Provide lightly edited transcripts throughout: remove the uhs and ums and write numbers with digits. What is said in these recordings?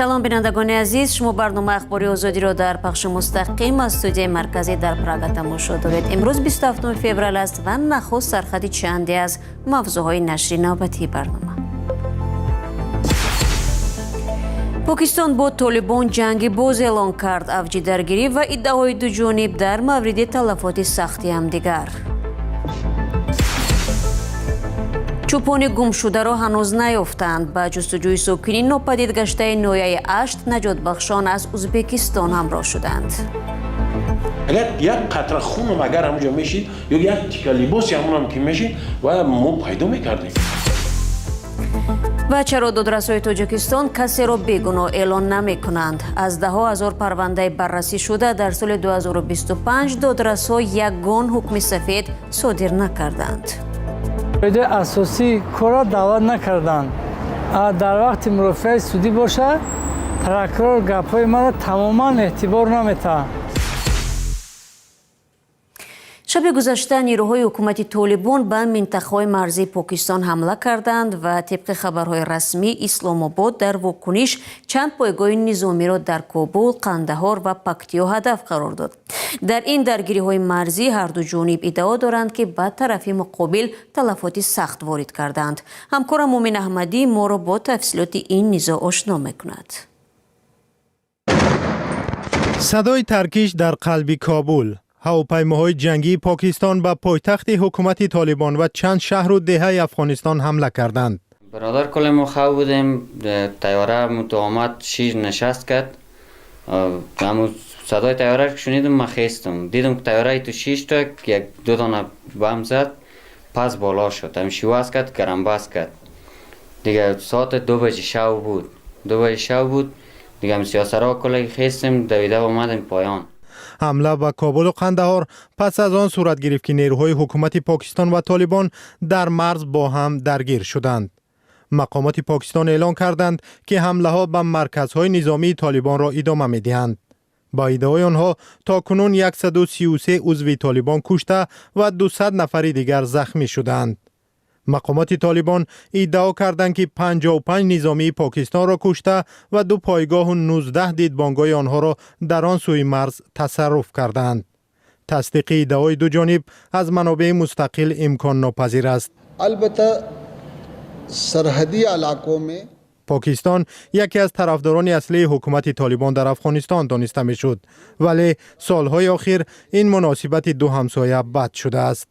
Салом, бинандагони азиз. Шумо барномаи Ахбори Озодиро дар пахши мустақим аз студияи марказӣ дар Прага тамошо доред. Имрӯз 27 феврал аст ва нахуст сархати чанде аз мавзӯъҳои нашри навбатии барнома. Покистон бо Толибон ҷанги боз эълон кард. Авҷи даргирӣ ва иддаои дуҷониб дар мавриди талафоти сахти ҳамдигар. Чӯпони гумшударо ҳанӯз наёфтанд. Ба ҷустуҷӯи сокини нопадид гаштаи ноҳияи Ашт наҷотбахшон аз Узбекистон ҳамроҳ шуданд. Агар як қатра хунам агар ҳамуҷо мешид ё як тика либоси ҳамонам ки мешид ва мо пайдо мекардем. Ва чаро додрасҳои Тоҷикистон касеро бегуноҳ эълон намекунанд? Аз даҳҳо ҳазор парвандаи баррасӣ шуда дар соли 2025 додрасҳо ягон ҳукми сафед содир накарданд. Қоидаи асосии корро даъват накарданд. Дар вақти мурофиаи судӣ бошад, прокурор гапҳои маро тамоман эътибор наметаҳад. Шаби гузашта нерӯҳои ҳукумати Толибон ба минтақаҳои марзии Покистон ҳамла карданд ва тибқи хабарҳои расмӣ, Исломобод дар вокуниш чанд пойгоҳи низомиро дар Кобул, Қандаҳор ва Пактиё ҳадаф қарор дод. Дар ин даргириҳои марзӣ ҳарду ҷониб иддао доранд, ки ба тарафи муқобил талафоти сахт ворид карданд. Ҳамкорам Мумин Аҳмадӣ моро бо тафсилоти ин низоъ ошно мекунад. Садои таркиш дар қалби Кобул. Ҳавопаймоҳои ҷангии Покистон ба пойтахти ҳукумати Толибон ва чанд шаҳру деҳаи Афғонистон ҳамла карданд. Бародар, куле мо хав будем, тайёра муту омад, шир нишаст кард. Ҳамун садои тайёра шунидум, ман хестум, дидум, ки тайёраи ту шишта, як ду дона бам зад, пас боло шуд, ҳам шиваз кард, гарамбас кард. Дига соати 2 баҷи шав буд, 2 баҷи шав буд. Дига ҳам сиёсаро куле хестем, давида омадем поён. Ҳамла ба Кобулу Қандаҳор пас аз он сурат гирифт, ки нерӯҳои ҳукумати Покистон ва Толибон дар марз бо ҳам даргир шуданд. Мақомоти Покистон эълон карданд, ки ҳамлаҳо ба марказҳои низомии Толибонро идома медиҳанд. Ба иддаои онҳо, то кунун 133 узви Толибон кушта ва 200 нафари дигар захмӣ шуданд. Мақомоти Толибон иддао карданд, ки 55 низомии Покистонро кушта ва ду пойгоҳу 19 дидбонгоҳи онҳоро дар он сӯи марз тасарруф кардаанд. Тасдиқи иддаои ду ҷониб аз манобеи мустақил имконнопазир аст. Албатта, сарҳадии алоқо में Покистон яке аз тарафдорони аслии ҳукумати Толибон дар Афғонистон дониста мешуд, вале солҳои охир ин муносибати ду ҳамсоя бад шудааст.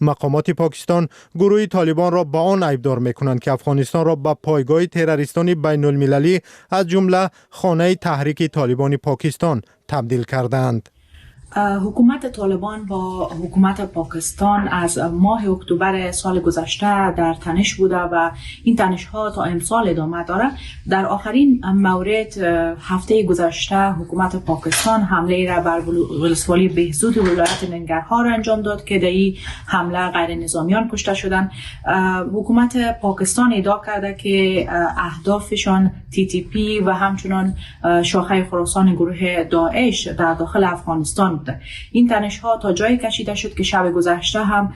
Мақомоти Покистон гурӯҳи Толибонро ба он айбдор мекунанд, ки Афғонистонро ба пойгоҳи террористони байнулмилалӣ, аз ҷумла хонаи Таҳрики Толибони Покистон, табдил кардаанд. حکومت طالبان با حکومت پاکستان از ماه اکتبر سال گذشته در تنش بوده و این تنش ها تا امسال ادامه داره. در آخرین مورد، هفته گذشته حکومت پاکستان حمله را بر ولسوالی بهزود ولایت ننگرهار انجام داد که در این حمله غیر نظامیان کشته شدند. حکومت پاکستان ادعا کرده که اهدافشان TTP و همچنان شاخه خراسان گروه داعش در داخل افغانستان بوده. این تنش ها تا جایی کشیده شد که شب گذشته هم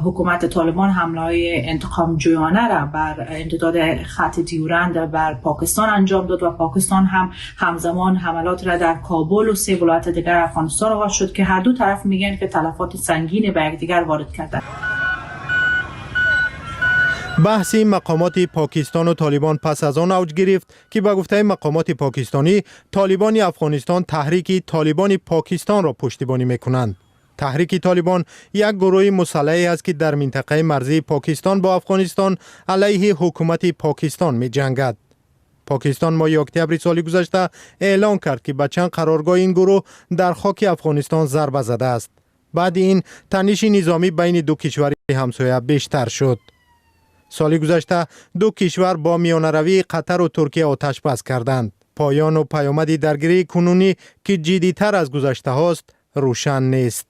حکومت طالبان حمله های انتقام جویانه را بر امتداد خط دیورند بر پاکستان انجام داد و پاکستان هم همزمان حملات را در کابل و سه ولایت دیگر افغانستان آغاز شد که هر دو طرف میگن که تلفات سنگین به یکدیگر وارد کردند. Баҳси мақомоти Покистону Толибон пас аз он авҷ гирифт, ки ба гуфтаи мақомоти покистонӣ, Толибони Афғонистон Таҳрики Толибони Покистонро пуштибонӣ мекунанд. Таҳрики Толибон як гурӯҳи мусаллаҳе аст, ки дар минтақаи марзии Покистон бо Афғонистон алайҳи ҳукумати Покистон меҷангад. Покистон моҳи октябри соли гузашта эълон кард, ки ба чанд қароргоҳи ин гурӯҳ дар хоки Афғонистон зарба задааст. Баъди ин таниши низомӣ байни ду кишвари ҳамсоя бештар шуд. Соли гузашта ду кишвар бо миёнаравии Қатару Туркия оташбас карданд. Поёну паёмади даргирии кунунӣ, ки ҷиддитар аз гузаштаҳост, рӯшан нест.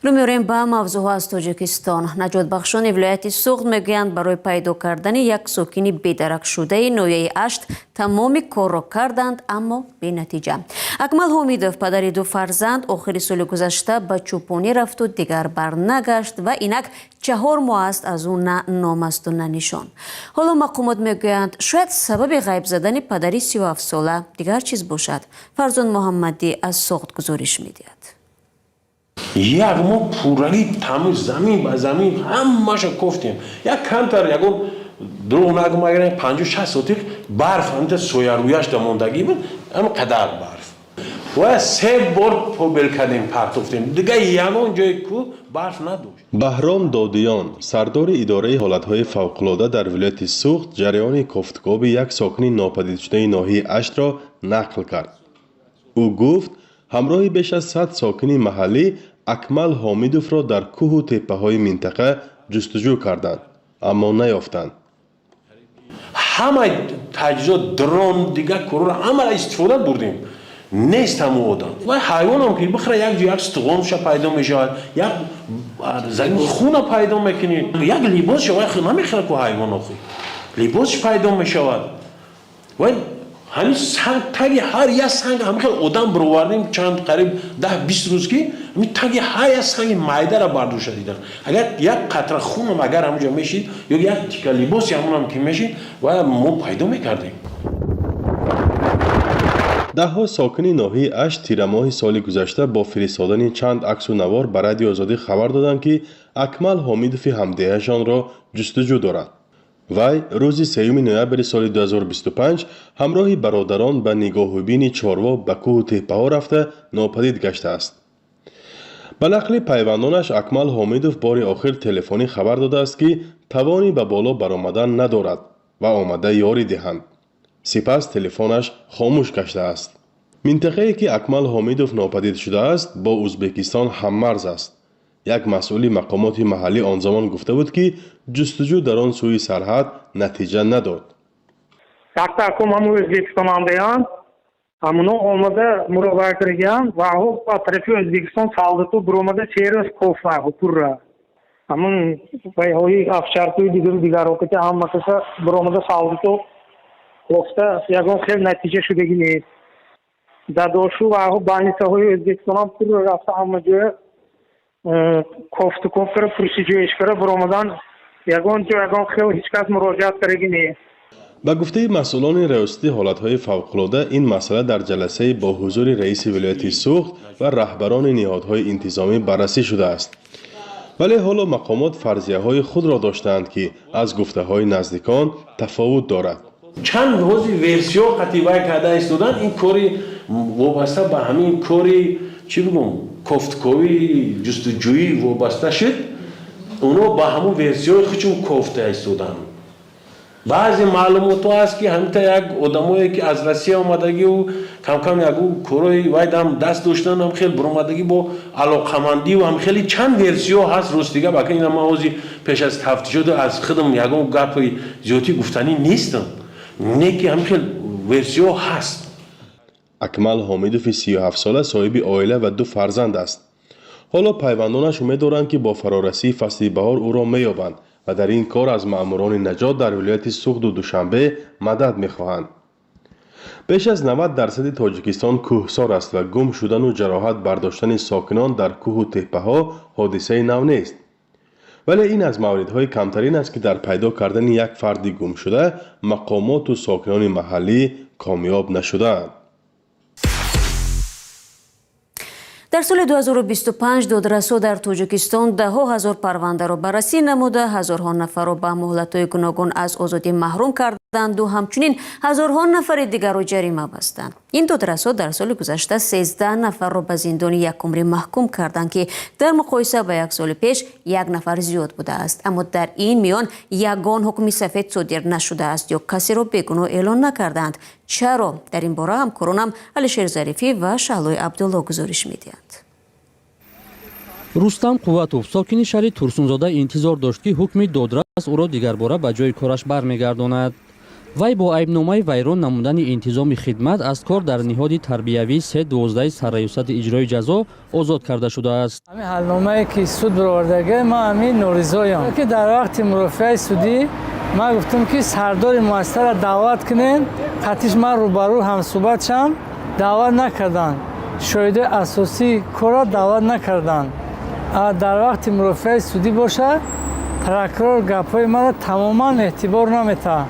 Рӯ меорем ба мавзӯъҳо аз Тоҷикистон. Наҷотбахшони вилояти Суғд мегӯянд, барои пайдо кардани як сокини бедаракшудаи ноҳияи Ашт тамоми корро карданд, аммо бенатиҷа. Акмал Ҳомидов, падари ду фарзанд, охири соли гузашта ба чӯпонӣ рафту дигар барнагашт ва инак 4 моҳ аст, аз ӯ на ном асту на нишон. Ҳоло мақомот мегӯянд, шояд сабаби ғайб задани падари 37-сола дигар чиз бошад. Фарзон Муҳаммадӣ аз Суғд гузориш медиҳад. Як моҳ пуррагӣ тамоми замин ба замин ҳамаша кофтем. Як камтар, ягон дурӯғ нагум, агар 50-60 сотих барф ҳамита соярӯяшда мондагӣ буд, ҳам қадар барф ва се бор побел кардем, партофтем, дигар ягон ҷои кӯҳ барф надошт. Баҳром Додиён, сардори идораи ҳолатҳои фавқулода дар вилояти Суғд, ҷараёни кофтукови як сокини нопадидшудаи ноҳияи Аштро нақл кард. Ӯ гуфт, ҳамроҳи беш аз 100 сокини маҳаллӣ Акмал Ҳомидовро дар кӯҳу теппаҳои минтақа ҷустуҷӯ карданд, аммо наёфтанд. Ҳама таҷҳизот, дрон, дигар корро ҳамаро истифода бурдем, нест ҳамон одам. Вай ҳайвонам ки бихӯра, як ҷо як стуғонша пайдо мешавад, як замин хуна пайдо мекунӣ, як либосша. Вай намехӯра ку ҳайвон, охи либосш пайдо мешавад. Вай ҳамин санг, таги ҳар як санг ҳамин хел одам бировардем. Чанд, қариб 10-20 рӯз ки ҳамин таги ҳар як санги майдара бардошта дидан. Агар як қатра хунам агар ҳамонҷо мешид ё як тика либоси ҳамонам ки мешид, ва мо пайдо мекардем. Даҳҳо сокини ноҳияи Ашт тирамоҳи соли гузашта бо фиристодани чанд аксу навор ба Радиои Озодӣ хабар доданд, ки Акмал Ҳомидови ҳамдеҳашонро ҷустуҷӯ дорад. Вай рӯзи 3 ноябри соли 2025 ҳамроҳи бародарон ба нигоҳубини чорво ба кӯҳу теппаҳо рафта, нопадид гаштааст. Ба нақли пайвандонаш, Акмал Ҳомидов бори охир телефонӣ хабар додааст, ки тавони ба боло баромадан надорад ва омада ёрӣ диҳанд. Сипас телефонаш хомӯш гаштааст. Минтақае, ки Акмал Ҳомидов нопадид шудааст, бо Ӯзбекистон ҳаммарз аст. Як масъули мақомоти маҳаллӣ он замон гуфта буд, ки ҷустуҷӯ дар он сӯи сарҳад натиҷа надод. Якта акум ҳамун Ӯзбекистонандаян, ҳамуно омада муроҷиат кардагиан ва ба тарафи Ӯзбекистон солдату биромада, 3 рӯз кофта пурра ҳамун вайҳои овчаркаи дигару дигарҳо ки ҳама каса биромада, солдату кофта, ягон хел натиҷа шудагӣ нест. Дадошу ва больницаҳои Ӯзбекистонам пурра рафта, ҳама ҷоя кофту ков кара, пурсиҷӯиш кара биромадан, ягон ҷо ягон хел ҳеҷ кас муроҷиат кардагӣ нест. Ба гуфтаи масъулони Раёсати ҳолатҳои фавқулода, ин масъала дар ҷаласае бо ҳузури раиси вилояти Суғд ва раҳбарони ниҳодҳои интизомӣ баррасӣ шудааст. Вале ҳоло мақомот фарзияҳои худро доштаанд, ки аз гуфтаҳои наздикон тафовут дорад. Чанд ҳози версиё қативай карда истодан. Ин кори вобаста ба ҳамин кори, чӣ бигӯм, кофтуковӣ, ҷустуҷӯӣ вобаста шуд. Оно ба ҳамун версиёи худшон кофта истоданд. Баъзе маълумотҳо ҳаст, ки ҳамита як одамое, ки аз Россия омадагиу камкам ягу корои вайдам даст доштанам, хел буромадагӣ бо алоқамандию ҳам хеле чанд версиё ҳаст. Ростига бака, ина ман ҳози пеш аз тафтишоту аз худам ягон гапи зиёдӣ гуфтанӣ нестам, не ки ҳамин хел версиё ҳаст. Акмал Ҳомидови 37-сола соҳиби оила ва ду фарзанд аст. Ҳоло пайвандонаш умед доранд, ки бо фарорасии фасли баҳор ӯро меёбанд ва дар ин кор аз маъмурони наҷот дар вилояти Суғду Душанбе мадад мехоҳанд. Беш аз 90 дарсади Тоҷикистон кӯҳсор аст ва гум шудану ҷароҳат бардоштани сокинон дар кӯҳу теппаҳо ҳодисаи нав нест. Вале ин аз мавридҳои камтарин аст, ки дар пайдо кардани як фарди гумшуда мақомоту сокинони маҳаллӣ комёб нашудаанд. Дар соли 2025 додрасҳо дар Тоҷикистон даҳҳо ҳазор парвандаро баррасӣ намуда, ҳазорҳо нафарро ба муҳлатҳои гуногун аз озодӣ маҳрум карданду ҳамчунин ҳазорҳо нафари дигарро ҷарима бастанд. Ин додрасҳо дар соли гузашта 13 нафарро ба зиндони якумрӣ маҳкум карданд, ки дар муқоиса ба як соли пеш як нафар зиёд будааст. Аммо дар ин миён ягон ҳукми сафед содир нашудааст ё касеро бегуноҳ эълон накарданд. Чаро? Дар ин бора ҳамкоронам Алишер Зарифӣ ва Шаҳлои Абдулло гузориш медиҳанд. Рустам Қувватов, сокини шаҳри Турсунзода, интизор дошт, ки ҳукми додрас ӯро дигарбора ба ҷои кораш бармегардонад. Вай бо айбномаи вайрон намудани интизоми хидмат аз кор дар ниҳоди тарбиявии С12 сарраёсати иҷрои ҷазо озод карда шудааст. Ҳамин ҳалномае ки суд баровардага, ман ҳамин норизоям, ки дар вақти мурофиаи судӣ ман гуфтам, ки сардори муассисаро даъват кунем, қатиш ман рӯбарӯ ҳамсӯҳбат шам. Даъват накарданд. Шоҳидои асосии корро даъват накарданд. Дар вақти мурофиаи судӣ боша, прокурор гапҳои маро тамоман эътибор наметаҳад.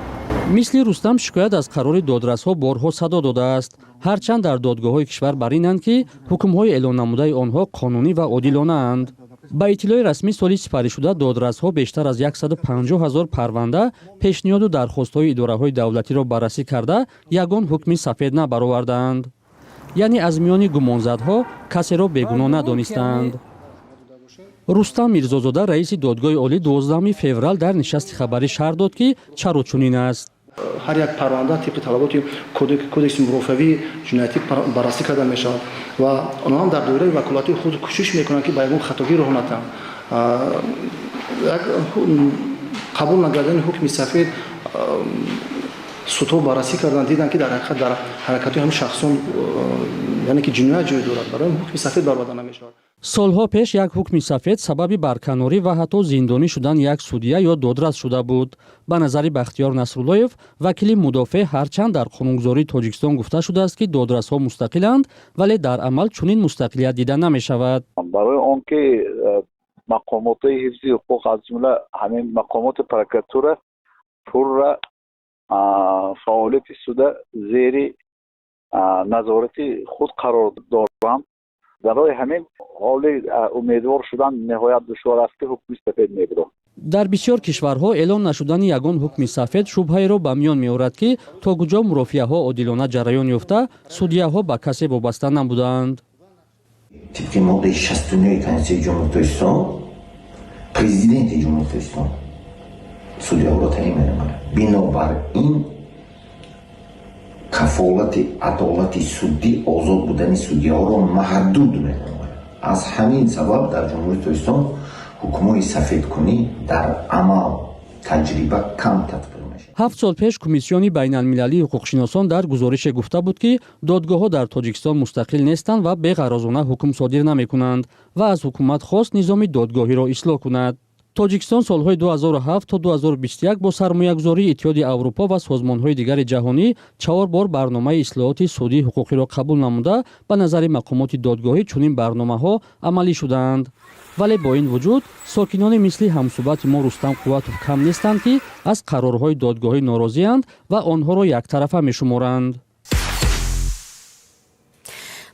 Мисли Рустам шикоят аз қарори додрасҳо борҳо садо додааст. Ҳарчанд дар додгоҳҳои кишвар бар инанд, ки ҳукмҳои эълон намудаи онҳо қонунӣ ва одилонаанд. Ба иттилои расмӣ, соли сипаришуда додрасҳо бештар аз 150 ҳазор парванда, пешниҳоду дархостҳои идораҳои давлатиро баррасӣ карда, ягон ҳукми сафед набаровардаанд, яъне аз миёни гумонзадҳо касеро бегуноҳ надонистаанд. Рустам Мирзозода, раиси Додгоҳи олӣ, 12 феврал дар нишасти хабарӣ шарҳ дод, ки чаро чунин аст. Ҳар як парванда тибқи талаботи кодекси мурофиавии ҷиноятӣ баррасӣ карда мешавад ва онҳо ҳам дар доираи ваколатҳои худ кӯшиш мекунанд, ки ба ягон хатогӣ роҳ натаҳанд. Қабул накардани ҳукми сафед, судҳо баррасӣ карданд, диданд, ки дар ҳақиқат дар ҳаракатҳои ҳамин шахсон, яъне ки ҷиноят ҷой дорад, барои ҳукми сафед бароварда намешавад. Солҳо пеш як ҳукми сафед сабаби барканорӣ ва ҳатто зиндонӣ шудани як судя ё додрас шуда буд. Ба назари Бахтиёр Насруллоев, вакили мудофеъ, ҳарчанд дар қонунгузории Тоҷикистон гуфта шудааст, ки додрасҳо мустақиланд, вале дар амал чунин мустақилият дида намешавад. Барои он ки мақомоти ҳифзи ҳуқуқ, аз ҷумла ҳамин мақомоти прокуратура, пурра фаъолияти суда зери назорати худ қарор доранд, барои ҳамин ҳоли умедвор шудан ниҳоят душвор аст, ки ҳукми сафед мебурад. Дар бисёр кишварҳо эълон нашудани ягон ҳукми сафед шубҳаеро ба миён меорад, ки то куҷо мурофиаҳо одилона ҷараён ёфта, судяҳо ба касе вобаста набудаанд. Тибқи моддаи 69 Конститутсияи Ҷумҳурии Тоҷикистон, Президенти Ҷумҳурии Тоҷикистон судяҳоро таъин менамояд. Бинобар ин кафолати адолати судӣ озод будани судяҳоро маҳдуд менамояд. Аз ҳамин сабаб дар Ҷумҳурии Тоҷикистон ҳукмҳои сафедкунӣ дар амал таҷриба кам татбиқ мешавад. 7 сол пеш Комиссиони байналмилалии ҳуқуқшиносон дар гузорише гуфта буд, ки додгоҳҳо дар Тоҷикистон мустақил нестанд ва беғаразона ҳукм содир намекунанд, ва аз ҳукумат хост низоми додгоҳиро ислоҳ кунад. Тоҷикистон солҳои 2007 то 2021 бо сармоягузории Иттиҳоди Аврупо ва созмонҳои дигари ҷаҳонӣ чаҳор бор барномаи ислоҳоти судии ҳуқуқиро қабул намуда, ба назари мақомоти додгоҳӣ чунин барномаҳо амалӣ шудаанд. Вале бо ин вуҷуд сокинони мисли ҳамсӯҳбати мо Рустам Қувватов кам нестанд, ки аз қарорҳои додгоҳӣ норозианд ва онҳоро яктарафа мешуморанд.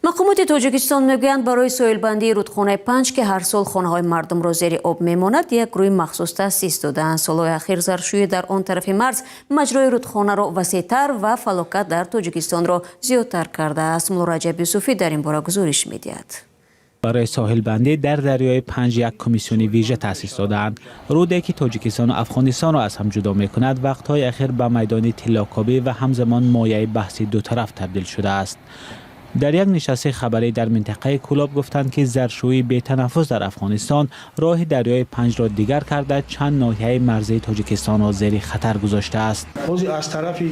Мақомоти Тоҷикистон мегӯянд, барои соҳилбандии рудхонаи Панҷ, ки ҳар сол хонаҳои мардумро зери об мемонад, як гурӯҳи махсус таъсис додаанд. Солҳои ахир заршӯӣ дар он тарафи марз маҷрои рудхонаро васеътар ва фалокат дар Тоҷикистонро зиёдтар кардааст. Муллораҷаб Юсуфӣ дар ин бора гузориш медиҳад. Барои соҳилбандӣ дар дарёи Панҷ як комиссиони вижа таъсис додаанд. Руде ки Тоҷикистону Афғонистонро аз ҳам ҷудо мекунад, вақтҳои ахир ба майдони тиллокобӣ ва ҳамзамон мояи баҳси дутараф табдил шудааст. Дар як нишасти хабарӣ дар минтақаи Кӯлоб гуфтанд, ки заршӯии бетанаффус дар Афғонистон роҳи дарёи Панҷро дигар карда, чанд ноҳияи марзии Тоҷикистонро зери хатар гузоштааст. Ҳозир аз тарафи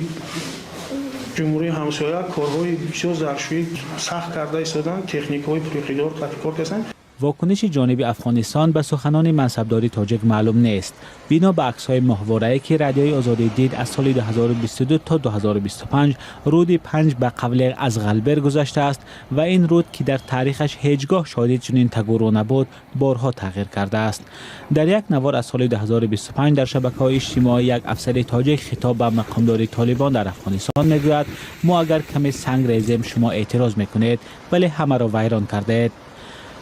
ҷумҳурии ҳамсоя корҳои бисёр заршӯӣ сахт карда истоданд, техникаҳои пурқидор кор карданд. Вокуниши ҷониби Афғонистон ба суханони мансабдори тоҷик маълум нест. Бино ба аксҳои моҳворае, ки Радиои Озодӣ дид, аз соли 2022 то 2025 руди Панҷ ба қавле аз Ғалбер гузаштааст ва ин руд, ки дар таърихаш ҳеҷ гоҳ шоҳиди чунин тагурӯ набуд, борҳо тағйир кардааст. Дар як навор аз соли 2025 дар шабакаҳои иҷтимоӣ як афсари тоҷик хитоб ба мақомдори Толибон дар Афғонистон мегӯяд: «Мо агар каме санг резем, шумо эътироз мекунед, вале ҳамаро вайрон кардаед».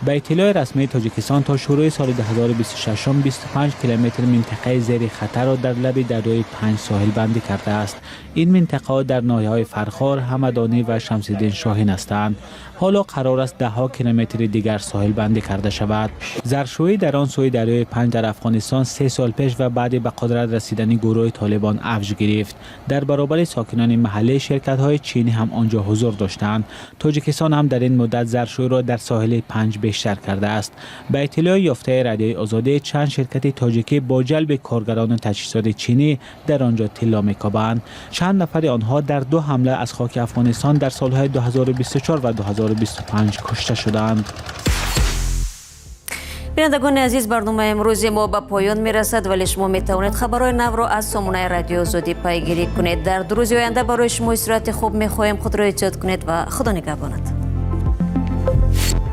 Ба иттилои расмии Тоҷикистон, то шурӯи соли 2026 25 километр минтақаи зери хатарро дар лаби дарёи Панҷ соҳилбандӣ кардааст. Ин минтақаҳо дар ноҳияҳои Фархор, Ҳамадонӣ ва Шамсиддин Шоҳин ҳастанд. Ҳоло қарор аст даҳҳо километри дигар соҳилбандӣ карда шавад. Заршӯӣ дар он сӯи дарёи Панҷ дар Афғонистон 3 сол пеш ва баъди ба қудрат расидани гурӯҳи Толибон авҷ гирифт. Дар баробари сокинони маҳаллӣ ширкатҳои чинӣ ҳам он ҷо ҳузур доштанд. Тоҷикистон ҳам дар ин муддат заршӯиро дар соҳили Панҷ бештар кардааст. Ба иттилои ёфтаи Радиои Озодӣ, чанд ширкати тоҷикӣ бо ҷалби коргарону таҷҳизоти чинӣ дар он ҷо тилло мекобанд. Чанд нафари онҳо дар ду ҳамла аз хоки Афғонистон дар солҳои 2024 ва 2025 кушта шуданд. Бинандагони азиз, барномаи имрӯзи мо ба поён мерасад, вале шумо метавонед хабарҳои навро аз сомонаи Радиои Озодӣ пайгирӣ кунед. Дар 2 рӯзи оянда барои шумо истироҳати хуб мехоҳем. Худро эҳтиёт кунед ва Худо нигаҳбонатон.